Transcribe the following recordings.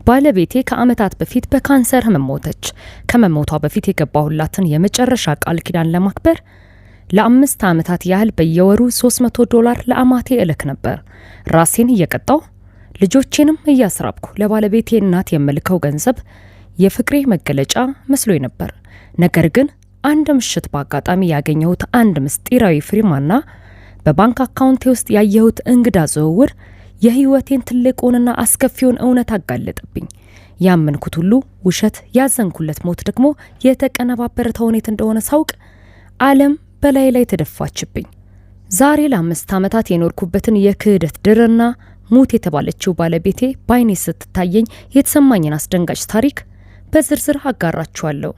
ባለቤቴ ከዓመታት በፊት በካንሰር ህመም ሞተች። ከመሞቷ በፊት የገባሁላትን የመጨረሻ ቃል ኪዳን ለማክበር ለ5 ዓመታት ያህል በየወሩ 300 ዶላር ለአማቴ እልክ ነበር። ራሴን እየቀጣው ልጆቼንም እያስራብኩ ለባለቤቴ እናት የምልከው ገንዘብ የፍቅሬ መገለጫ መስሎኝ ነበር። ነገር ግን አንድ ምሽት በአጋጣሚ ያገኘሁት አንድ ምስጢራዊ ፊርማና በባንክ አካውንቴ ውስጥ ያየሁት እንግዳ ዝውውር የህይወቴን ትልቁንና አስከፊውን እውነት አጋለጠብኝ። ያመንኩት ሁሉ ውሸት፣ ያዘንኩለት ሞት ደግሞ የተቀነባበረ ተውኔት እንደሆነ ሳውቅ ዓለም በላይ ላይ ተደፋችብኝ። ዛሬ ለ5 ዓመታት የኖርኩበትን የክህደት ድርና ሙት የተባለችው ባለቤቴ ባይኔ ስትታየኝ የተሰማኝን አስደንጋጭ ታሪክ በዝርዝር አጋራችኋለሁ።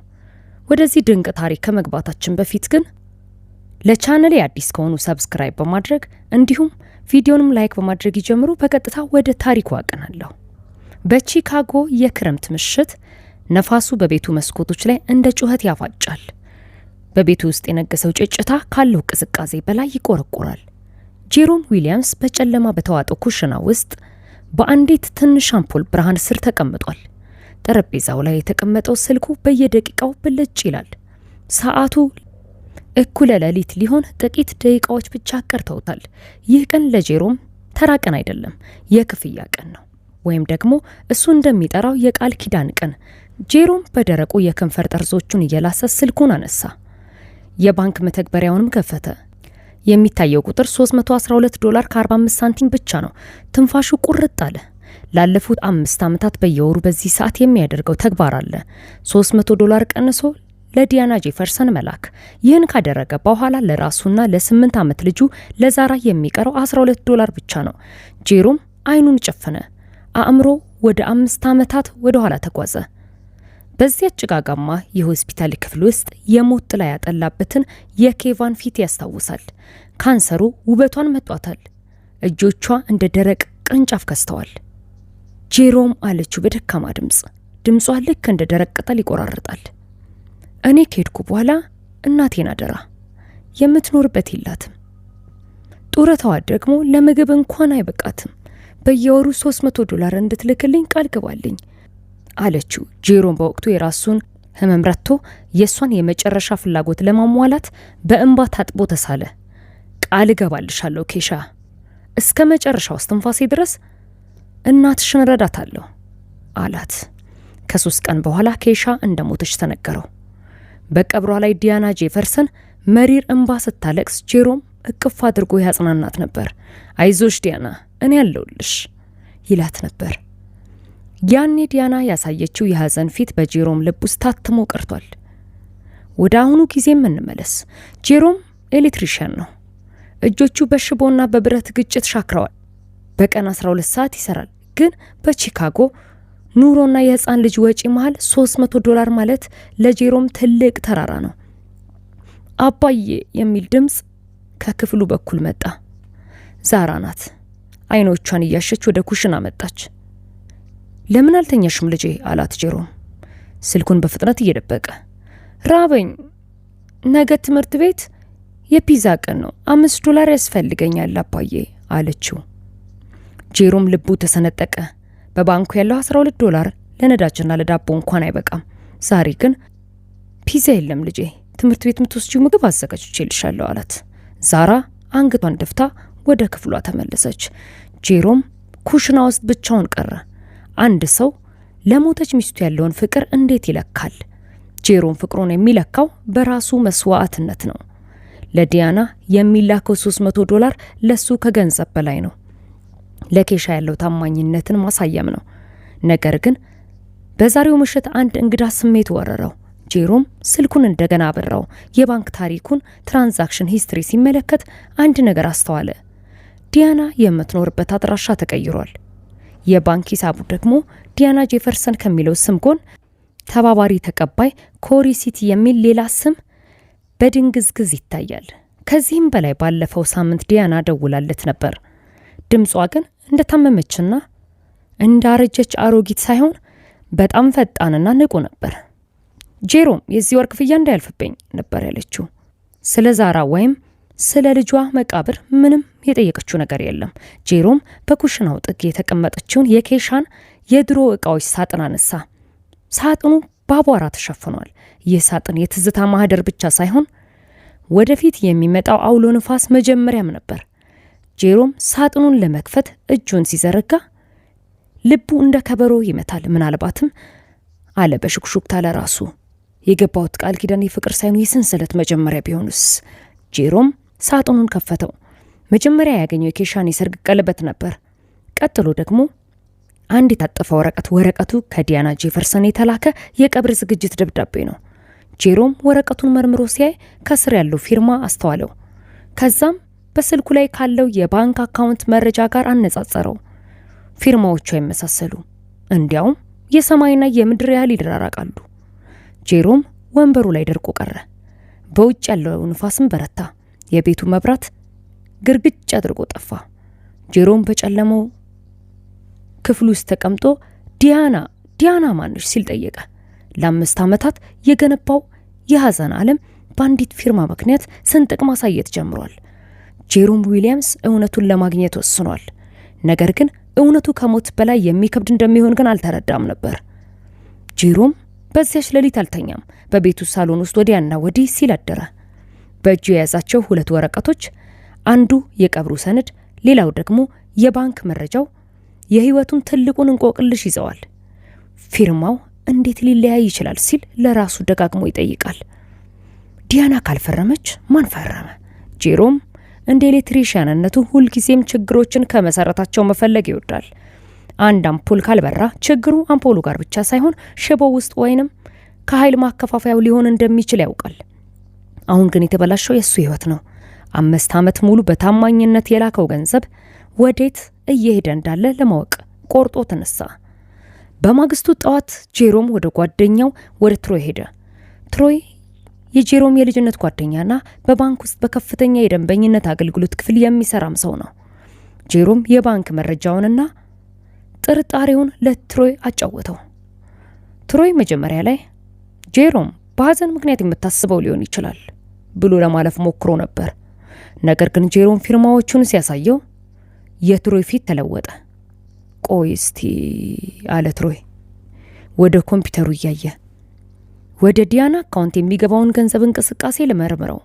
ወደዚህ ድንቅ ታሪክ ከመግባታችን በፊት ግን ለቻናሌ አዲስ ከሆኑ subscribe በማድረግ እንዲሁም ቪዲዮንም like በማድረግ ይጀምሩ። በቀጥታ ወደ ታሪኩ አቀናለሁ። በቺካጎ የክረምት ምሽት ነፋሱ በቤቱ መስኮቶች ላይ እንደ ጩኸት ያፋጫል። በቤቱ ውስጥ የነገሰው ጭጭታ ካለው ቅዝቃዜ በላይ ይቆረቆራል። ጄሮም ዊሊያምስ በጨለማ በተዋጠው ኩሽና ውስጥ በአንዲት ትንሽ አምፖል ብርሃን ስር ተቀምጧል። ጠረጴዛው ላይ የተቀመጠው ስልኩ በየደቂቃው ብልጭ ይላል። ሰዓቱ እኩለ ሌሊት ሊሆን ጥቂት ደቂቃዎች ብቻ ቀርተውታል። ይህ ቀን ለጄሮም ተራ ቀን አይደለም፣ የክፍያ ቀን ነው፣ ወይም ደግሞ እሱ እንደሚጠራው የቃል ኪዳን ቀን። ጄሮም በደረቁ የከንፈር ጠርዞቹን እየላሰ ስልኩን አነሳ። የባንክ መተግበሪያውንም ከፈተ። የሚታየው ቁጥር 312 ዶላር ከ45 ሳንቲም ብቻ ነው። ትንፋሹ ቁርጥ አለ። ላለፉት 5 ዓመታት በየወሩ በዚህ ሰዓት የሚያደርገው ተግባር አለ። 300 ዶላር ቀንሶ ለዲያና ጄፈርሰን መላክ። ይህን ካደረገ በኋላ ለራሱና ለ8 ዓመት ልጁ ለዛራ የሚቀረው 12 ዶላር ብቻ ነው። ጄሮም አይኑን ጨፈነ። አእምሮ ወደ 5 ዓመታት ወደ ኋላ ተጓዘ። በዚያ ጭጋጋማ የሆስፒታል ክፍል ውስጥ የሞት ጥላ ያጠላበትን የኬቫን ፊት ያስታውሳል። ካንሰሩ ውበቷን መጧታል። እጆቿ እንደ ደረቅ ቅርንጫፍ ከስተዋል። ጄሮም፣ አለችው በደካማ ድምፅ። ድምጿ ልክ እንደ ደረቅ ቅጠል ይቆራርጣል። እኔ ከሄድኩ በኋላ እናቴን አደራ። የምትኖርበት የላትም። ጡረታዋ ደግሞ ለምግብ እንኳን አይበቃትም። በየወሩ 300 ዶላር እንድትልክልኝ ቃል ግባልኝ አለችው። ጄሮም በወቅቱ የራሱን ህመም ረቶ የእሷን የመጨረሻ ፍላጎት ለማሟላት በእንባ ታጥቦ ተሳለ። ቃል እገባልሻለሁ ኬሻ፣ እስከ መጨረሻው እስትንፋሴ ድረስ እናትሽን እረዳታለሁ አላት። ከ3 ቀን በኋላ ኬሻ እንደሞተች ተነገረው። በቀብሯ ላይ ዲያና ጄፈርሰን መሪር እንባ ስታለቅስ ጄሮም እቅፍ አድርጎ ያጽናናት ነበር። አይዞሽ ዲያና፣ እኔ አለሁልሽ ይላት ነበር። ያኔ ዲያና ያሳየችው የሐዘን ፊት በጄሮም ልብ ውስጥ ታትሞ ቀርቷል። ወደ አሁኑ ጊዜም እንመለስ። ጄሮም electrician ነው። እጆቹ በሽቦና በብረት ግጭት ሻክረዋል። በቀን 12 ሰዓት ይሰራል። ግን በቺካጎ ኑሮና የህፃን ልጅ ወጪ መሃል 300 ዶላር ማለት ለጄሮም ትልቅ ተራራ ነው። አባዬ የሚል ድምፅ ከክፍሉ በኩል መጣ። ዛራ ናት። አይኖቿን እያሸች ወደ ኩሽና መጣች። ለምን አልተኛሽም ልጄ አላት ጄሮም ስልኩን በፍጥነት እየደበቀ። ራበኝ። ነገ ትምህርት ቤት የፒዛ ቀን ነው። 5 ዶላር ያስፈልገኛል አባዬ አለችው። ጄሮም ልቡ ተሰነጠቀ። በባንኩ ያለው 12 ዶላር ለነዳጅና ለዳቦ እንኳን አይበቃም። ዛሬ ግን ፒዛ የለም ልጄ፣ ትምህርት ቤት የምትወስጂው ምግብ አዘጋጅቼልሻለሁ አላት። ዛራ አንገቷን ደፍታ ወደ ክፍሏ ተመለሰች። ጄሮም ኩሽና ውስጥ ብቻውን ቀረ። አንድ ሰው ለሞተች ሚስቱ ያለውን ፍቅር እንዴት ይለካል? ጄሮም ፍቅሩን የሚለካው በራሱ መስዋዕትነት ነው። ለዲያና የሚላከው 300 ዶላር ለሱ ከገንዘብ በላይ ነው። ለኬሻ ያለው ታማኝነትን ማሳያም ነው። ነገር ግን በዛሬው ምሽት አንድ እንግዳ ስሜት ወረረው። ጄሮም ስልኩን እንደገና አበራው። የባንክ ታሪኩን transaction history ሲመለከት አንድ ነገር አስተዋለ። ዲያና የምትኖርበት አድራሻ ተቀይሯል። የባንክ ሂሳቡ ደግሞ ዲያና ጄፈርሰን ከሚለው ስም ጎን ተባባሪ ተቀባይ ኮሪ ሲቲ የሚል ሌላ ስም በድንግዝግዝ ይታያል። ከዚህም በላይ ባለፈው ሳምንት ዲያና ደውላለት ነበር። ድምጿ ግን እንደታመመችና እንዳረጀች አሮጊት ሳይሆን በጣም ፈጣንና ንቁ ነበር። ጄሮም፣ የዚህ ወር ክፍያ እንዳያልፍብኝ ነበር ያለችው። ስለ ዛራ ወይም ስለ ልጇ መቃብር ምንም የጠየቀችው ነገር የለም። ጄሮም በኩሽናው ጥግ የተቀመጠችውን የኬሻን የድሮ ዕቃዎች ሳጥን አነሳ። ሳጥኑ በአቧራ ተሸፍኗል። ይህ ሳጥን የትዝታ ማህደር ብቻ ሳይሆን ወደፊት የሚመጣው አውሎ ንፋስ መጀመሪያም ነበር። ጄሮም ሳጥኑን ለመክፈት እጁን ሲዘረጋ ልቡ እንደ ከበሮ ይመታል። ምናልባትም አለ በሹክሹክታ ለራሱ፣ የገባሁት ቃል ኪዳን የፍቅር ሳይሆን የሰንሰለት መጀመሪያ ቢሆንስ? ጄሮም ሳጥኑን ከፈተው። መጀመሪያ ያገኘው የኬሻን የሰርግ ቀለበት ነበር። ቀጥሎ ደግሞ አንድ የታጠፈ ወረቀት። ወረቀቱ ከዲያና ጄፈርሰን የተላከ የቀብር ዝግጅት ደብዳቤ ነው። ጄሮም ወረቀቱን መርምሮ ሲያይ ከስር ያለው ፊርማ አስተዋለው። ከዛም በስልኩ ላይ ካለው የባንክ አካውንት መረጃ ጋር አነጻጸረው። ፊርማዎቹ አይመሳሰሉ፣ እንዲያውም የሰማይና የምድር ያህል ይራራቃሉ። ጄሮም ወንበሩ ላይ ደርቆ ቀረ። በውጭ ያለው ንፋስም በረታ። የቤቱ መብራት ግርግጭ አድርጎ ጠፋ። ጄሮም በጨለመው ክፍሉ ውስጥ ተቀምጦ "ዲያና፣ ዲያና ማንሽ?" ሲል ጠየቀ። ለ5 ዓመታት የገነባው የሐዘን ዓለም በአንዲት ፊርማ ምክንያት ስንጥቅ ማሳየት ጀምሯል። ጄሮም ዊሊያምስ እውነቱን ለማግኘት ወስኗል። ነገር ግን እውነቱ ከሞት በላይ የሚከብድ እንደሚሆን ግን አልተረዳም ነበር። ጄሮም በዚያች ሌሊት አልተኛም። በቤቱ ሳሎን ውስጥ ወዲያና ወዲህ ሲል አደረ። በእጁ የያዛቸው ሁለት ወረቀቶች፣ አንዱ የቀብሩ ሰነድ፣ ሌላው ደግሞ የባንክ መረጃው፣ የህይወቱን ትልቁን እንቆቅልሽ ይዘዋል። ፊርማው እንዴት ሊለያይ ይችላል ሲል ለራሱ ደጋግሞ ይጠይቃል። ዲያና ካልፈረመች ማን ፈረመ? ጄሮም እንደ ኤሌክትሪሽያንነቱ ሁልጊዜም ችግሮችን ከመሰረታቸው መፈለግ ይወዳል። አንድ አምፖል ካልበራ ችግሩ አምፖሉ ጋር ብቻ ሳይሆን ሽቦው ውስጥ ወይንም ከኃይል ማከፋፈያው ሊሆን እንደሚችል ያውቃል። አሁን ግን የተበላሸው የእሱ ህይወት ነው። 5 ዓመት ሙሉ በታማኝነት የላከው ገንዘብ ወዴት እየሄደ እንዳለ ለማወቅ ቆርጦ ተነሳ። በማግስቱ ጠዋት ጄሮም ወደ ጓደኛው ወደ ትሮይ ሄደ። ትሮይ የጄሮም የልጅነት ጓደኛና በባንክ ውስጥ በከፍተኛ የደንበኝነት አገልግሎት ክፍል የሚሰራም ሰው ነው። ጄሮም የባንክ መረጃውንና ጥርጣሬውን ለትሮይ አጫወተው። ትሮይ መጀመሪያ ላይ "ጄሮም፣ በሀዘን ምክንያት የምታስበው ሊሆን ይችላል" ብሎ ለማለፍ ሞክሮ ነበር። ነገር ግን ጄሮም ፊርማዎቹን ሲያሳየው የትሮይ ፊት ተለወጠ። "ቆይ እስቲ" አለ ትሮይ ወደ ኮምፒውተሩ እያየ። "ወደ ዲያና አካውንት የሚገባውን ገንዘብ እንቅስቃሴ ልመርምረው።"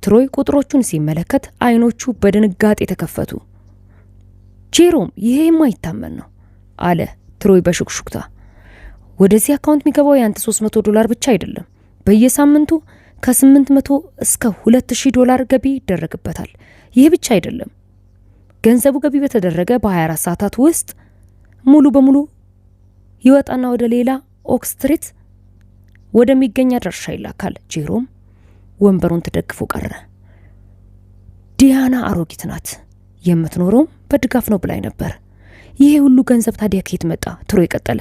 ትሮይ ቁጥሮቹን ሲመለከት አይኖቹ በድንጋጤ ተከፈቱ። "ጄሮም፣ ይሄ የማይታመን ነው" አለ ትሮይ በሹክሹክታ። "ወደዚህ አካውንት የሚገባው የአንተ 300 ዶላር ብቻ አይደለም። በየሳምንቱ ከ800 እስከ 2000 ዶላር ገቢ ይደረግበታል። ይህ ብቻ አይደለም። ገንዘቡ ገቢ በተደረገ በ24 ሰዓታት ውስጥ ሙሉ በሙሉ ይወጣና ወደ ሌላ ኦክ ስትሪት ወደሚገኝ አድራሻ ይላካል።" ጄሮም ወንበሩን ተደግፎ ቀረ። "ዲያና አሮጊት ናት፣ የምትኖረውም በድጋፍ ነው ብላኝ ነበር። ይሄ ሁሉ ገንዘብ ታዲያ ከየት መጣ?" ትሮይ ቀጠለ።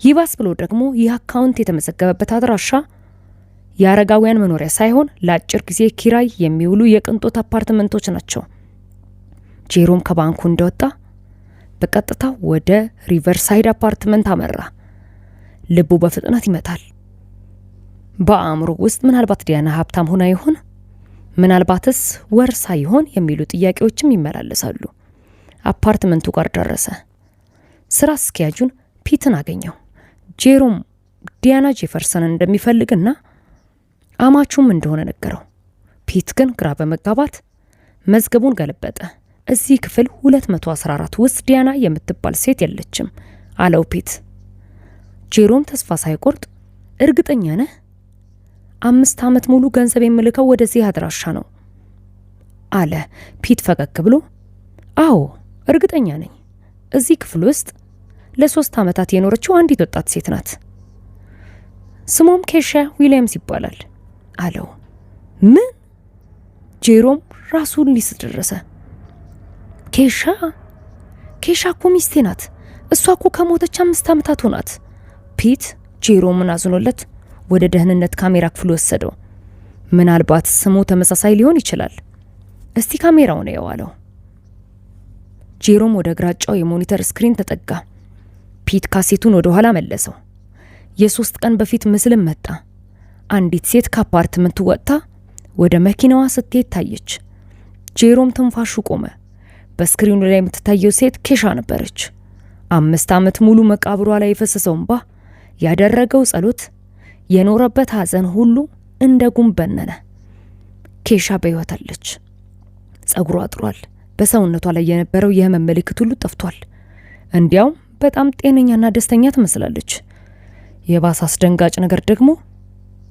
"ይባስ ብሎ ደግሞ ይህ አካውንት የተመዘገበበት አድራሻ የአረጋውያን መኖሪያ ሳይሆን ለአጭር ጊዜ ኪራይ የሚውሉ የቅንጦት አፓርትመንቶች ናቸው።" ጄሮም ከባንኩ እንደወጣ በቀጥታ ወደ ሪቨርሳይድ አፓርትመንት አመራ። ልቡ በፍጥነት ይመታል። በአእምሮ ውስጥ ምናልባት ዲያና ሀብታም ሆና ይሆን? ምናልባትስ ወርሳ ይሆን የሚሉ ጥያቄዎችም ይመላለሳሉ። አፓርትመንቱ ጋር ደረሰ። ስራ አስኪያጁን ፒትን አገኘው። ጄሮም ዲያና ጄፈርሰን እንደሚፈልግና አማቹም እንደሆነ ነገረው። ፒት ግን ግራ በመጋባት መዝገቡን ገለበጠ። "እዚህ ክፍል 214 ውስጥ ዲያና የምትባል ሴት የለችም" አለው ፒት። ጄሮም ተስፋ ሳይቆርጥ "እርግጠኛ ነህ? 5 ዓመት ሙሉ ገንዘብ የምልከው ወደዚህ አድራሻ ነው" አለ። ፒት ፈገግ ብሎ "አዎ፣ እርግጠኛ ነኝ። እዚህ ክፍል ውስጥ ለ3 ዓመታት የኖረችው አንዲት ወጣት ሴት ናት። ስሟም ኬሻ ዊሊያምስ ይባላል" አለው። "ምን?" ጄሮም ራሱን ሊስት ደረሰ። "ኬሻ? ኬሻ እኮ ሚስቴ ናት። እሷ እኮ ከሞተች 5 ዓመታት ሆናት።" ፒት ጄሮምን አዝኖለት ወደ ደህንነት ካሜራ ክፍል ወሰደው። "ምናልባት ስሙ ተመሳሳይ ሊሆን ይችላል። እስቲ ካሜራውን እየው" አለው። ጄሮም ወደ ግራጫው የ monitor screen ተጠጋ። ፒት ካሴቱን ወደ ኋላ መለሰው። የ3 ቀን በፊት ምስልም መጣ። አንዲት ሴት ከአፓርትመንቱ ወጥታ ወደ መኪናዋ ስትሄድ ታየች። ጄሮም ትንፋሹ ቆመ። በ screen ኑ ላይ የምትታየው ሴት ኬሻ ነበረች። 5 ዓመት ሙሉ መቃብሯ ላይ የፈሰሰው እንባ፣ ያደረገው ጸሎት፣ የኖረበት ሐዘን ሁሉ እንደ ጉም በነነ። ኬሻ በሕይወት አለች። ጸጉሯ አጥሯል። በሰውነቷ ላይ የነበረው የህመም ምልክት ሁሉ ጠፍቷል። እንዲያውም በጣም ጤነኛና ደስተኛ ትመስላለች። የባሰ አስደንጋጭ ነገር ደግሞ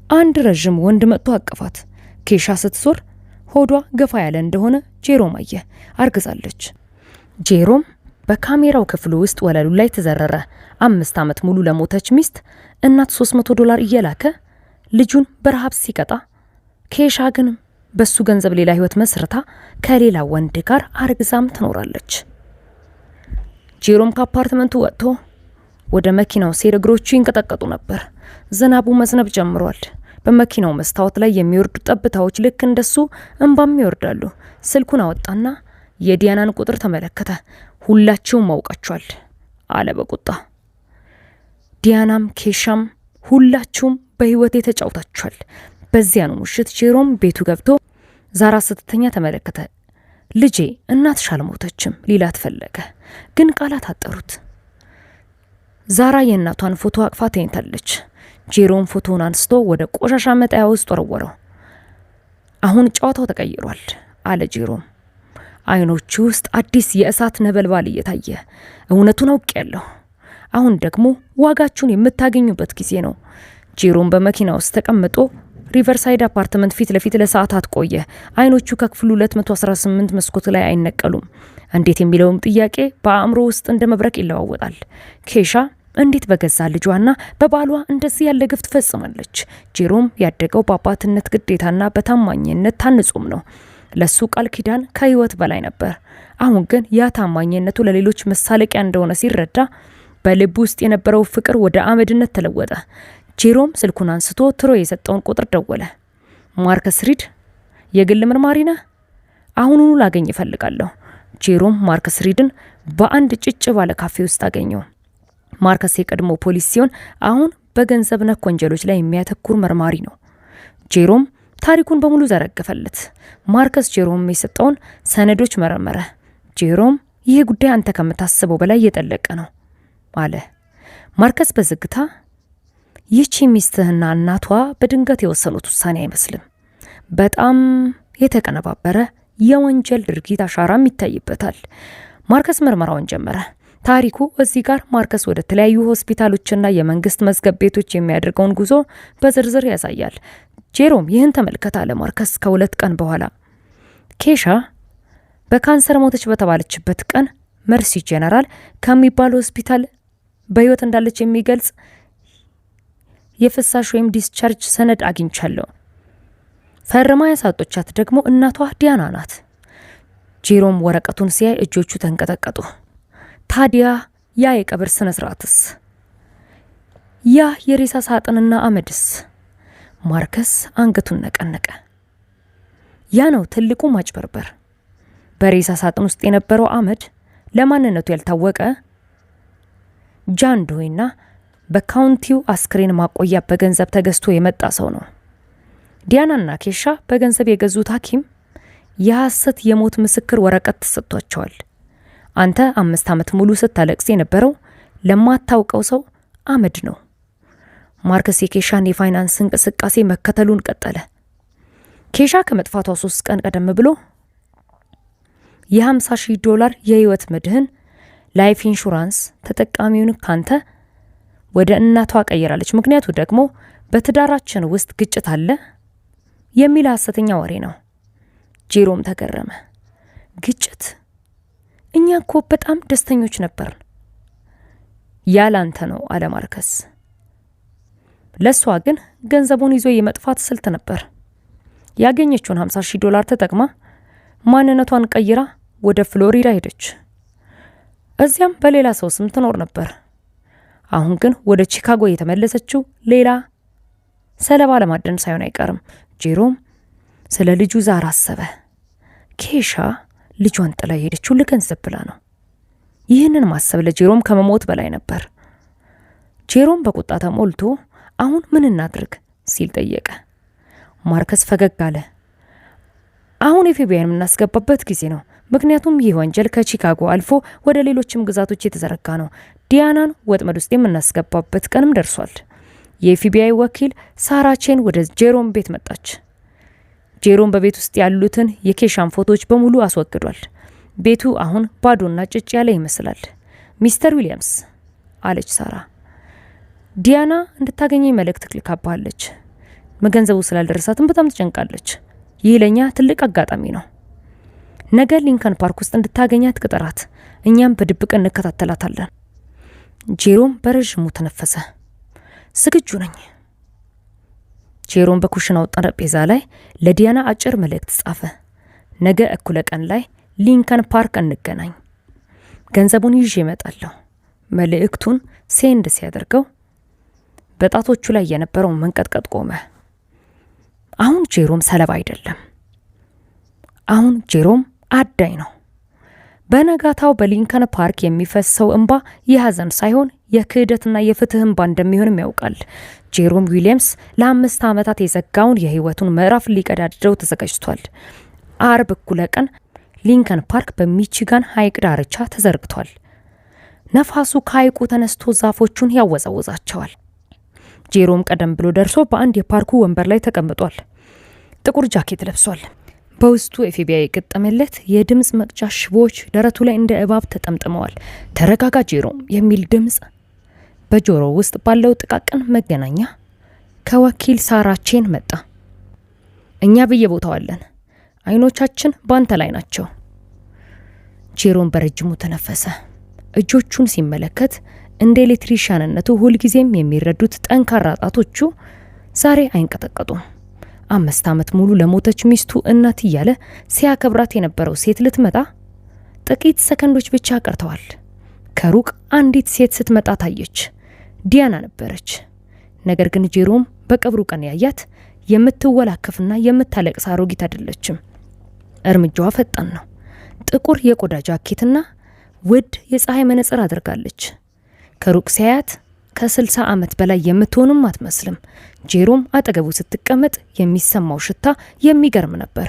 አንድ ረዥም ወንድ መጥቶ አቀፋት። ኬሻ ስትዞር ሆዷ ገፋ ያለ እንደሆነ ጄሮም አየ። አርግዛለች። ጄሮም በካሜራው ክፍሉ ውስጥ ወለሉ ላይ ተዘረረ። 5 ዓመት ሙሉ ለሞተች ሚስት እናት 300 ዶላር እየላከ ልጁን በረሃብ ሲቀጣ፣ ኬሻ ግን በሱ ገንዘብ ሌላ ህይወት መስርታ ከሌላ ወንድ ጋር አርግዛም ትኖራለች። ጄሮም ከአፓርትመንቱ ወጥቶ ወደ መኪናው ሲሄድ እግሮቹ ይንቀጠቀጡ ነበር። ዝናቡ መዝነብ ጀምሯል። በመኪናው መስታወት ላይ የሚወርዱ ጠብታዎች ልክ እንደሱ እንባም ይወርዳሉ። ስልኩን አወጣና የዲያናን ቁጥር ተመለከተ። "ሁላችሁም አውቃችኋል" አለ በቁጣ። "ዲያናም ኬሻም ሁላችሁም በህይወቴ ተጫውታችኋል።" በዚያኑ ምሽት ጄሮም ቤቱ ገብቶ ዛራ ስትተኛ ተመለከተ። "ልጄ፣ እናትሽ አልሞተችም" ሊላት ፈለገ፣ ግን ቃላት አጠሩት። ዛራ የእናቷን ፎቶ አቅፋ ተኝታለች። ጄሮም ፎቶውን አንስቶ ወደ ቆሻሻ መጣያ ውስጥ ወረወረው። "አሁን ጨዋታው ተቀይሯል" አለ ጄሮም፣ አይኖቹ ውስጥ አዲስ የእሳት ነበልባል እየታየ። "እውነቱን አውቄያለሁ። አሁን ደግሞ ዋጋችሁን የምታገኙበት ጊዜ ነው።" ጄሮም በመኪና ውስጥ ተቀምጦ ሪቨርሳይድ አፓርትመንት ፊት ለፊት ለሰዓታት ቆየ። አይኖቹ ከክፍሉ 218 መስኮት ላይ አይነቀሉም። እንዴት የሚለውም ጥያቄ በአእምሮ ውስጥ እንደ መብረቅ ይለዋወጣል። ኬሻ እንዴት በገዛ ልጇና በባሏ እንደዚህ ያለ ግፍ ትፈጽማለች? ጄሮም ያደገው በአባትነት ግዴታና በታማኝነት ታንጾም ነው። ለሱ ቃል ኪዳን ከህይወት በላይ ነበር። አሁን ግን ያ ታማኝነቱ ለሌሎች መሳለቂያ እንደሆነ ሲረዳ በልብ ውስጥ የነበረው ፍቅር ወደ አመድነት ተለወጠ። ጄሮም ስልኩን አንስቶ ትሮ የሰጠውን ቁጥር ደወለ። "ማርከስ ሪድ የግል መርማሪ ነህ? አሁኑኑ ላገኝህ እፈልጋለሁ።" ጄሮም ማርከስ ሪድን በአንድ ጭጭ ባለ ካፌ ውስጥ አገኘው። ማርከስ የቀድሞ ፖሊስ ሲሆን አሁን በገንዘብ ነክ ወንጀሎች ላይ የሚያተኩር መርማሪ ነው። ጄሮም ታሪኩን በሙሉ ዘረገፈለት። ማርከስ ጄሮም የሰጠውን ሰነዶች መረመረ። ጄሮም "ይህ ጉዳይ አንተ ከምታስበው በላይ የጠለቀ ነው" አለ። ማርከስ በዝግታ "ይህቺ ሚስትህና እናቷ በድንገት የወሰኑት ውሳኔ አይመስልም። በጣም የተቀነባበረ የወንጀል ድርጊት አሻራም ይታይበታል።" ማርከስ ምርመራውን ጀመረ። ታሪኩ እዚህ ጋር ማርከስ ወደ ተለያዩ ሆስፒታሎችና የመንግስት መዝገብ ቤቶች የሚያደርገውን ጉዞ በዝርዝር ያሳያል። "ጄሮም፣ ይህን ተመልከት" አለ ማርከስ ከ2 ቀን በኋላ። "ኬሻ በካንሰር ሞተች በተባለችበት ቀን መርሲ ጄነራል ከሚባል ሆስፒታል በህይወት እንዳለች የሚገልጽ የፍሳሽ ወይም discharge ሰነድ አግኝቻለሁ። ፈርማ ያሳጦቻት ደግሞ እናቷ ዲያና ናት።" ጄሮም ወረቀቱን ሲያይ እጆቹ ተንቀጠቀጡ። "ታዲያ ያ የቀብር ስነ ስርዓትስ? ያ የሬሳ ሳጥንና አመድስ?" ማርከስ አንገቱን ነቀነቀ። "ያ ነው ትልቁ ማጭበርበር። በሬሳ ሳጥን ውስጥ የነበረው አመድ ለማንነቱ ያልታወቀ ጃን ዶይና በካውንቲው አስክሬን ማቆያ በገንዘብ ተገዝቶ የመጣ ሰው ነው። ዲያናና ኬሻ በገንዘብ የገዙት ሐኪም የሐሰት የሞት ምስክር ወረቀት ተሰጥቷቸዋል። አንተ 5 ዓመት ሙሉ ስታለቅስ የነበረው ለማታውቀው ሰው አመድ ነው።" ማርከስ የኬሻን የፋይናንስ እንቅስቃሴ መከተሉን ቀጠለ። ኬሻ ከመጥፋቷ 3 ቀን ቀደም ብሎ የ50 ሺህ ዶላር የህይወት መድህን life insurance ተጠቃሚውን ካንተ ወደ እናቷ ቀይራለች። ምክንያቱ ደግሞ በትዳራችን ውስጥ ግጭት አለ የሚል ሐሰተኛ ወሬ ነው። ጄሮም ተገረመ። "ግጭት? እኛ እኮ በጣም ደስተኞች ነበርን።" "ያላንተ ነው" አለ ማርከስ። ለእሷ ግን ገንዘቡን ይዞ የመጥፋት ስልት ነበር። ያገኘችውን 50 ሺህ ዶላር ተጠቅማ ማንነቷን ቀይራ ወደ ፍሎሪዳ ሄደች። እዚያም በሌላ ሰው ስም ትኖር ነበር። አሁን ግን ወደ ቺካጎ የተመለሰችው ሌላ ሰለባ ለማደን ሳይሆን አይቀርም። ጄሮም ስለ ልጁ ዛራ አሰበ። ኬሻ ልጇን ጥላ የሄደችው ለገንዘብ ብላ ነው። ይህንን ማሰብ ለጄሮም ከመሞት በላይ ነበር። ጄሮም በቁጣ ተሞልቶ "አሁን ምን እናድርግ?" ሲል ጠየቀ። ማርከስ ፈገግ አለ። "አሁን ኤፍቢአይን የምናስገባበት ጊዜ ነው። ምክንያቱም ይህ ወንጀል ከቺካጎ አልፎ ወደ ሌሎችም ግዛቶች የተዘረጋ ነው። ዲያናን ወጥመድ ውስጥ የምናስገባበት ቀንም ደርሷል። የኤፍቢአይ ወኪል ሳራ ቼን ወደ ጄሮም ቤት መጣች። ጄሮም በቤት ውስጥ ያሉትን የኬሻን ፎቶዎች በሙሉ አስወግዷል። ቤቱ አሁን ባዶና ጭጭ ያለ ይመስላል። "ሚስተር ዊሊያምስ፣" አለች ሳራ፣ "ዲያና እንድታገኘኝ መልእክት ልካባለች። ገንዘቡ ስላልደረሳትም በጣም ትጨንቃለች። ይህ ለእኛ ትልቅ አጋጣሚ ነው። ነገ ሊንከን ፓርክ ውስጥ እንድታገኛት ቅጠራት። እኛም በድብቅ እንከታተላታለን።" ጄሮም በረዥሙ ተነፈሰ። "ዝግጁ ነኝ።" ጄሮም በኩሽናው ጠረጴዛ ላይ ለዲያና አጭር መልእክት ጻፈ። "ነገ እኩለ ቀን ላይ ሊንከን ፓርክ እንገናኝ። ገንዘቡን ይዤ እመጣለሁ።" መልእክቱን send ሲያደርገው በጣቶቹ ላይ የነበረው መንቀጥቀጥ ቆመ። አሁን ጄሮም ሰለባ አይደለም። አሁን ጄሮም አዳኝ ነው። በነጋታው በሊንከን ፓርክ የሚፈሰው እንባ የሀዘን ሳይሆን የክህደትና የፍትህ እንባ እንደሚሆንም ያውቃል። ጄሮም ዊሊያምስ ለ5 ዓመታት የዘጋውን የህይወቱን ምዕራፍ ሊቀዳድደው ተዘጋጅቷል። አርብ እኩለ ቀን ሊንከን ፓርክ በሚቺጋን ሐይቅ ዳርቻ ተዘርግቷል። ነፋሱ ከሐይቁ ተነስቶ ዛፎቹን ያወዛውዛቸዋል። ጄሮም ቀደም ብሎ ደርሶ በአንድ የፓርኩ ወንበር ላይ ተቀምጧል። ጥቁር ጃኬት ለብሷል። በውስጡ ኤፍቢአይ የገጠመለት የድምፅ መቅጃ ሽቦዎች ደረቱ ላይ እንደ እባብ ተጠምጥመዋል። "ተረጋጋ ጄሮም" የሚል ድምፅ በጆሮ ውስጥ ባለው ጥቃቅን መገናኛ ከወኪል ሳራ ቼን መጣ። "እኛ በየቦታው አለን። አይኖቻችን ባንተ ላይ ናቸው።" ጄሮም በረጅሙ ተነፈሰ። እጆቹን ሲመለከት እንደ ኤሌክትሪሻንነቱ ሁልጊዜም የሚረዱት ጠንካራ ጣቶቹ ዛሬ አይንቀጠቀጡም። 5 ዓመት ሙሉ ለሞተች ሚስቱ እናት እያለ ሲያከብራት የነበረው ሴት ልትመጣ ጥቂት ሰከንዶች ብቻ ቀርተዋል። ከሩቅ አንዲት ሴት ስትመጣ ታየች። ዲያና ነበረች። ነገር ግን ጄሮም በቀብሩ ቀን ያያት የምትወላከፍና የምታለቅስ አሮጊት አይደለችም። እርምጃዋ ፈጣን ነው። ጥቁር የቆዳ ጃኬትና ውድ የፀሐይ መነጽር አድርጋለች። ከሩቅ ሲያያት ከ60 ዓመት በላይ የምትሆንም አትመስልም። ጄሮም አጠገቡ ስትቀመጥ የሚሰማው ሽታ የሚገርም ነበር።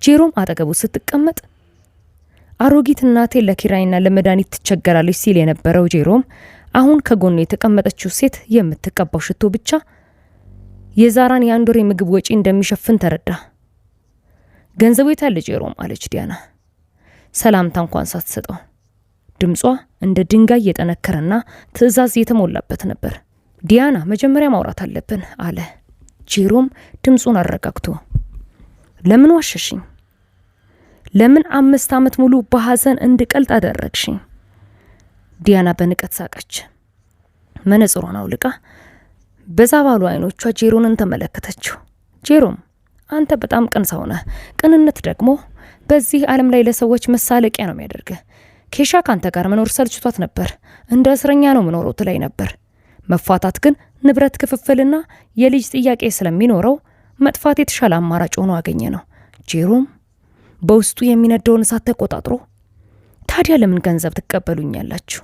ጄሮም አጠገቡ ስትቀመጥ አሮጊት እናቴ ለኪራይና ለመድኃኒት ትቸገራለች ሲል የነበረው ጄሮም አሁን ከጎኑ የተቀመጠችው ሴት የምትቀባው ሽቶ ብቻ የዛራን የአንድ ወር የምግብ ወጪ እንደሚሸፍን ተረዳ። "ገንዘቡ የታለ ጄሮም?" አለች ዲያና ሰላምታ እንኳን ሳትሰጠው። ድምጿ እንደ ድንጋይ የጠነከረና ትዕዛዝ የተሞላበት ነበር። "ዲያና፣ መጀመሪያ ማውራት አለብን" አለ ጄሮም ድምፁን አረጋግቶ። "ለምን ዋሸሽኝ? ለምን 5 ዓመት ሙሉ በሐዘን እንድቀልጥ አደረግሽኝ?" ዲያና በንቀት ሳቀች። መነጽሯን አውልቃ በዛ ባሉ አይኖቿ ጄሮምን ተመለከተችው። "ጄሮም፣ አንተ በጣም ቅን ሰው ነህ። ቅንነት ደግሞ በዚህ ዓለም ላይ ለሰዎች መሳለቂያ ነው የሚያደርግህ። ኬሻ ካንተ ጋር መኖር ሰልችቷት ነበር። እንደ እስረኛ ነው ምኖረው ትለኝ ነበር። መፋታት ግን ንብረት ክፍፍልና የልጅ ጥያቄ ስለሚኖረው መጥፋት የተሻለ አማራጭ ሆኖ አገኘነው።" ጄሮም በውስጡ የሚነደውን እሳት ተቆጣጥሮ "ታዲያ ለምን ገንዘብ ትቀበሉኛላችሁ?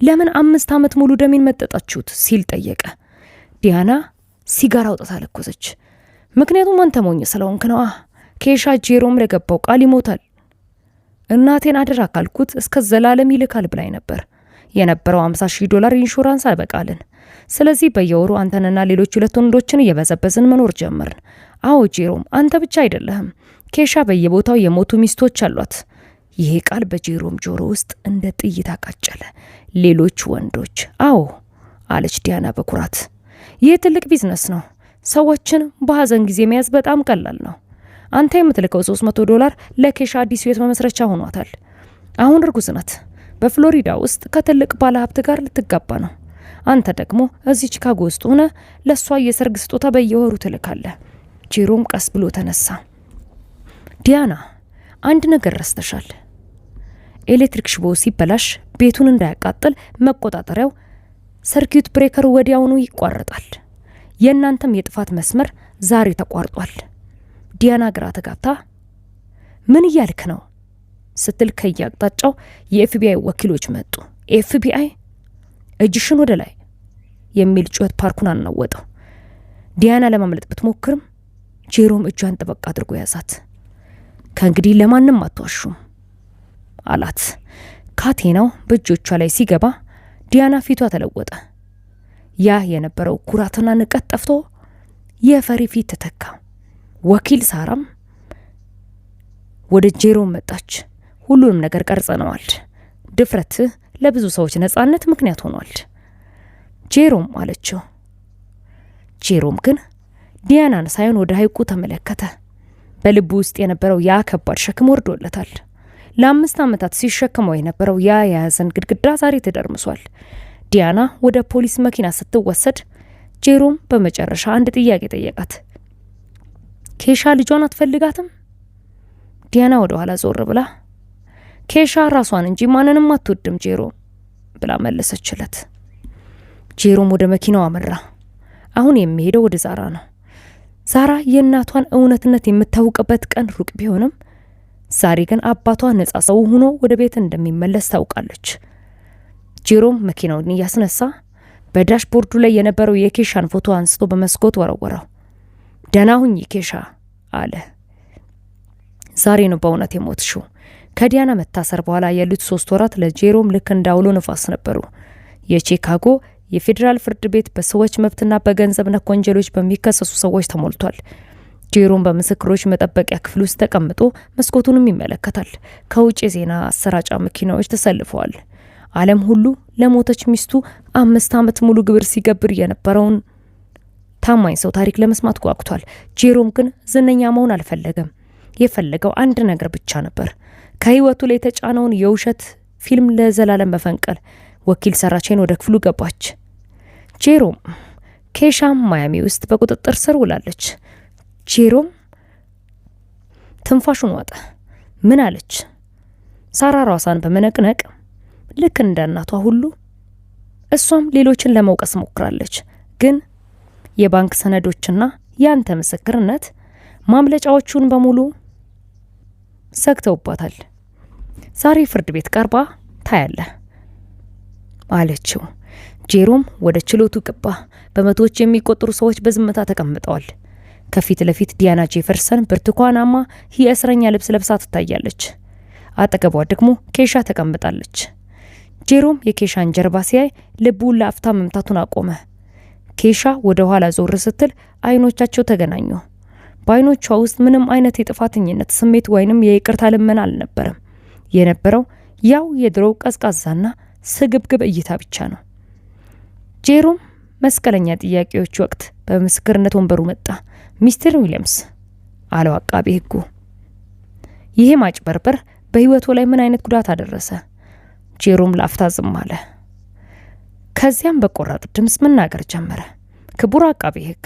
ለምን 5 ዓመት ሙሉ ደሜን መጠጣችሁት?" ሲል ጠየቀ። ዲያና ሲጋራ አውጥታ ለኮሰች። "ምክንያቱም አንተ ሞኝ ስለሆንክ ነዋ። ኬሻ ጄሮም ለገባው ቃል ይሞታል። እናቴን አደራ ካልኩት እስከ ዘላለም ይልካል ብላኝ ነበር። የነበረው 50 ሺህ ዶላር ኢንሹራንስ አልበቃልን። ስለዚህ በየወሩ አንተንና ሌሎች ሁለት ወንዶችን እየበዘበዝን መኖር ጀመርን። አዎ ጄሮም፣ አንተ ብቻ አይደለህም። ኬሻ በየቦታው የሞቱ ሚስቶች አሏት።" ይሄ ቃል በጄሮም ጆሮ ውስጥ እንደ ጥይት አቃጨለ። "ሌሎች ወንዶች?" "አዎ" አለች ዲያና በኩራት። "ይህ ትልቅ ቢዝነስ ነው። ሰዎችን በሐዘን ጊዜ መያዝ በጣም ቀላል ነው። አንተ የምትልከው 300 ዶላር ለኬሻ አዲስ ህይወት መመስረቻ ሆኗታል። አሁን እርጉዝ ናት። በፍሎሪዳ ውስጥ ከትልቅ ባለሀብት ጋር ልትጋባ ነው። አንተ ደግሞ እዚህ ቺካጎ ውስጥ ሆነህ ለእሷ የሰርግ ስጦታ በየወሩ ትልካለህ።" ጄሮም ቀስ ብሎ ተነሳ። "ዲያና፣ አንድ ነገር ረስተሻል። ኤሌክትሪክ ሽቦ ሲበላሽ ቤቱን እንዳያቃጥል መቆጣጠሪያው circuit breaker ወዲያውኑ ይቋረጣል። የእናንተም የጥፋት መስመር ዛሬ ተቋርጧል።" ዲያና ግራ ተጋብታ "ምን እያልክ ነው?" ስትል ከየአቅጣጫው የኤፍቢአይ ወኪሎች መጡ። "ኤፍቢአይ፣ እጅሽን ወደ ላይ" የሚል ጩኸት ፓርኩን አናወጠው። ዲያና ለማምለጥ ብትሞክርም ጄሮም እጇን ጠበቅ አድርጎ ያዛት። "ከእንግዲህ ለማንም አትዋሹም።" አላት። ካቴናው በእጆቿ ላይ ሲገባ ዲያና ፊቷ ተለወጠ። ያ የነበረው ኩራትና ንቀት ጠፍቶ የፈሪ ፊት ተተካ። ወኪል ሳራም ወደ ጄሮም መጣች። ሁሉንም ነገር ቀርጸነዋል። ድፍረትህ ለብዙ ሰዎች ነጻነት ምክንያት ሆኗል ጄሮም አለችው። ጄሮም ግን ዲያናን ሳይሆን ወደ ሐይቁ ተመለከተ። በልቡ ውስጥ የነበረው ያ ከባድ ሸክም ወርዶለታል። ለ5 ዓመታት ሲሸከመው የነበረው ያ የያዘን ግድግዳ ዛሬ ተደርምሷል። ዲያና ወደ ፖሊስ መኪና ስትወሰድ ጄሮም በመጨረሻ አንድ ጥያቄ ጠየቃት። ኬሻ ልጇን አትፈልጋትም? ዲያና ወደ ኋላ ዞር ብላ ኬሻ ራሷን እንጂ ማንንም አትወድም ጄሮም ብላ መለሰችለት። ጄሮም ወደ መኪናው አመራ። አሁን የሚሄደው ወደ ዛራ ነው። ዛራ የእናቷን እውነትነት የምታውቅበት ቀን ሩቅ ቢሆንም ዛሬ ግን አባቷ ነጻ ሰው ሆኖ ወደ ቤት እንደሚመለስ ታውቃለች። ጄሮም መኪናውን እያስነሳ በዳሽቦርዱ ላይ የነበረው የኬሻን ፎቶ አንስቶ በመስኮት ወረወረው። ደህና ሁኚ ኬሻ አለ። ዛሬ ነው በእውነት የሞትሽው። ከዲያና መታሰር በኋላ ያሉት 3 ወራት ለጄሮም ልክ እንደ አውሎ ንፋስ ነበሩ። የቺካጎ የፌዴራል ፍርድ ቤት በሰዎች መብትና በገንዘብ ነክ ወንጀሎች በሚከሰሱ ሰዎች ተሞልቷል። ጄሮም በምስክሮች መጠበቂያ ክፍል ውስጥ ተቀምጦ መስኮቱንም ይመለከታል። ከውጭ የዜና አሰራጫ መኪናዎች ተሰልፈዋል። ዓለም ሁሉ ለሞተች ሚስቱ 5 ዓመት ሙሉ ግብር ሲገብር የነበረውን ታማኝ ሰው ታሪክ ለመስማት ጓጉቷል። ጄሮም ግን ዝነኛ መሆን አልፈለገም። የፈለገው አንድ ነገር ብቻ ነበር፣ ከህይወቱ ላይ የተጫነውን የውሸት ፊልም ለዘላለም መፈንቀል። ወኪል ሰራቼን ወደ ክፍሉ ገባች። ጄሮም፣ ኬሻም ማያሚ ውስጥ በቁጥጥር ስር ውላለች። ጄሮም ትንፋሹን ዋጠ። ምን አለች? ሳራ ራሷን በመነቅነቅ ልክ እንደ እናቷ ሁሉ እሷም ሌሎችን ለመውቀስ ሞክራለች። ግን የባንክ ሰነዶችና ያንተ ምስክርነት ማምለጫዎቹን በሙሉ ዘግተውባታል። ዛሬ ፍርድ ቤት ቀርባ ታያለህ አለችው። ጄሮም ወደ ችሎቱ ገባ። በመቶዎች የሚቆጠሩ ሰዎች በዝምታ ተቀምጠዋል። ከፊት ለፊት ዲያና ጄፈርሰን ብርቱካናማ የእስረኛ ልብስ ለብሳ ትታያለች። አጠገቧ ደግሞ ኬሻ ተቀምጣለች። ጄሮም የኬሻን ጀርባ ሲያይ ልቡ ለአፍታ መምታቱን አቆመ። ኬሻ ወደ ኋላ ዞር ስትል አይኖቻቸው ተገናኙ። በአይኖቿ ውስጥ ምንም አይነት የጥፋተኝነት ስሜት ወይንም የይቅርታ ልመና አልነበረም። የነበረው ያው የድሮው ቀዝቃዛና ስግብግብ እይታ ብቻ ነው። ጄሮም መስቀለኛ ጥያቄዎች ወቅት በምስክርነት ወንበሩ መጣ። ሚስተር ዊሊያምስ፣ አለው አቃቤ ሕጉ፣ ይሄ ማጭበርበር በህይወቱ ላይ ምን አይነት ጉዳት አደረሰ? ጄሮም ለአፍታ ዝም አለ። ከዚያም በቆራጥ ድምፅ መናገር ጀመረ። ክቡር አቃቤ ሕግ፣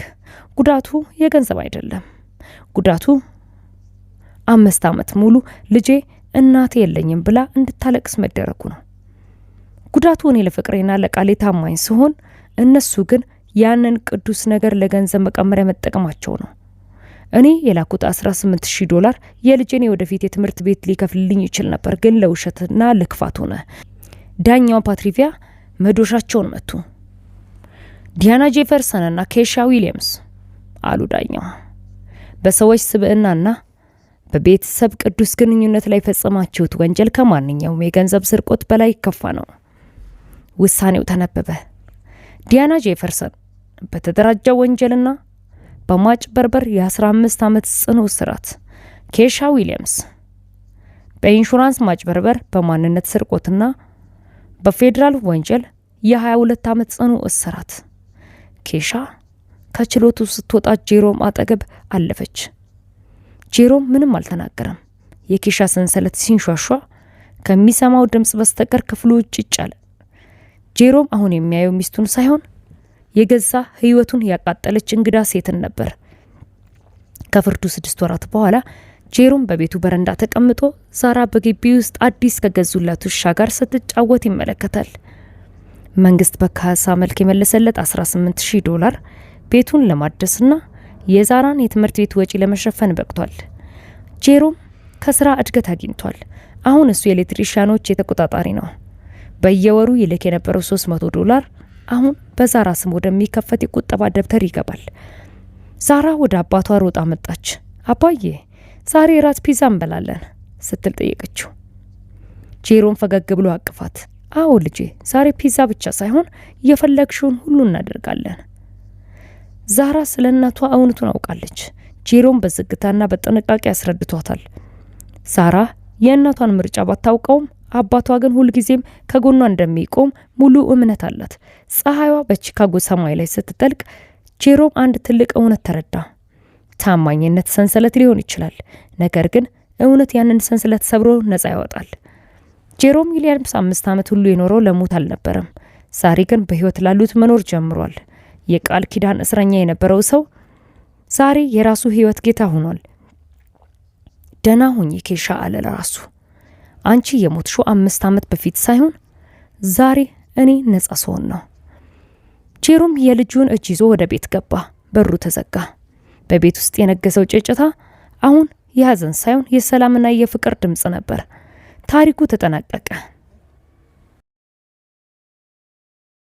ጉዳቱ የገንዘብ አይደለም። ጉዳቱ 5 ዓመት ሙሉ ልጄ እናቴ የለኝም ብላ እንድታለቅስ መደረጉ ነው። ጉዳቱ እኔ ለፍቅሬና ለቃሌ ታማኝ ስሆን፣ እነሱ ግን ያንን ቅዱስ ነገር ለገንዘብ መቀመሪያ መጠቀማቸው ነው። እኔ የላኩት 18 ሺህ ዶላር የልጄን የወደፊት የትምህርት ቤት ሊከፍልልኝ ይችል ነበር፣ ግን ለውሸትና ለክፋት ሆነ። ዳኛው ፓትሪቪያ መዶሻቸውን መቱ። ዲያና ጄፈርሰንና ኬሻ ዊሊያምስ፣ አሉ ዳኛው፣ በሰዎች ስብዕናና በቤተሰብ ቅዱስ ግንኙነት ላይ የፈጸማችሁት ወንጀል ከማንኛውም የገንዘብ ስርቆት በላይ ከፋ ነው። ውሳኔው ተነበበ። ዲያና ጄፈርሰን በተደራጀ ወንጀልና በማጭበርበር የ15 ዓመት ጽኑ እስራት፣ ኬሻ ዊሊያምስ በኢንሹራንስ ማጭበርበር፣ በማንነት ስርቆትና በፌዴራል ወንጀል የ22 ዓመት ጽኑ እስራት። ኬሻ ከችሎቱ ስትወጣ ጄሮም አጠገብ አለፈች። ጄሮም ምንም አልተናገረም። የኬሻ ሰንሰለት ሲንሿሿ ከሚሰማው ድምፅ በስተቀር ክፍሉ ጭጭ አለ። ጄሮም አሁን የሚያየው ሚስቱን ሳይሆን የገዛ ሕይወቱን ያቃጠለች እንግዳ ሴትን ነበር። ከፍርዱ 6 ወራት በኋላ ጄሮም በቤቱ በረንዳ ተቀምጦ ዛራ በግቢ ውስጥ አዲስ ከገዙላት ውሻ ጋር ስትጫወት ይመለከታል። መንግስት በካሳ መልክ የመለሰለት 18,000 ዶላር ቤቱን ለማደስና የዛራን የትምህርት ቤት ወጪ ለመሸፈን በቅቷል። ጄሮም ከስራ እድገት አግኝቷል። አሁን እሱ የኤሌክትሪሻኖች የተቆጣጣሪ ነው። በየወሩ ይልክ የነበረው 300 ዶላር አሁን በዛራ ስም ወደሚከፈት የቁጠባ ደብተር ይገባል። ዛራ ወደ አባቷ ሮጣ መጣች። አባዬ፣ ዛሬ ራት ፒዛ እንበላለን ስትል ጠየቀችው። ጄሮም ፈገግ ብሎ አቅፋት። አዎ ልጄ፣ ዛሬ ፒዛ ብቻ ሳይሆን የፈለግሽውን ሁሉ እናደርጋለን። ዛራ ስለ እናቷ እውነቱን አውቃለች። ጄሮም በዝግታና በጥንቃቄ አስረድቷታል። ዛራ የእናቷን ምርጫ ባታውቀውም አባቷ ግን ሁልጊዜም ከጎኗ እንደሚቆም ሙሉ እምነት አላት። ፀሐይዋ በቺካጎ ሰማይ ላይ ስትጠልቅ ጄሮም አንድ ትልቅ እውነት ተረዳ። ታማኝነት ሰንሰለት ሊሆን ይችላል፣ ነገር ግን እውነት ያንን ሰንሰለት ሰብሮ ነፃ ያወጣል። ጄሮም ዊሊያምስ 5 ዓመት ሁሉ የኖረው ለሞት አልነበረም። ዛሬ ግን በሕይወት ላሉት መኖር ጀምሯል። የቃል ኪዳን እስረኛ የነበረው ሰው ዛሬ የራሱ ሕይወት ጌታ ሆኗል። ደህና ሁኚ ኬሻ አለ ለራሱ። አንቺ የሞትሽው 5 ዓመት በፊት ሳይሆን ዛሬ እኔ ነጻ ስሆን ነው። ጄሮም የልጁን እጅ ይዞ ወደ ቤት ገባ። በሩ ተዘጋ። በቤት ውስጥ የነገሰው ጭጭታ አሁን የሀዘን ሳይሆን የሰላምና የፍቅር ድምፅ ነበር። ታሪኩ ተጠናቀቀ።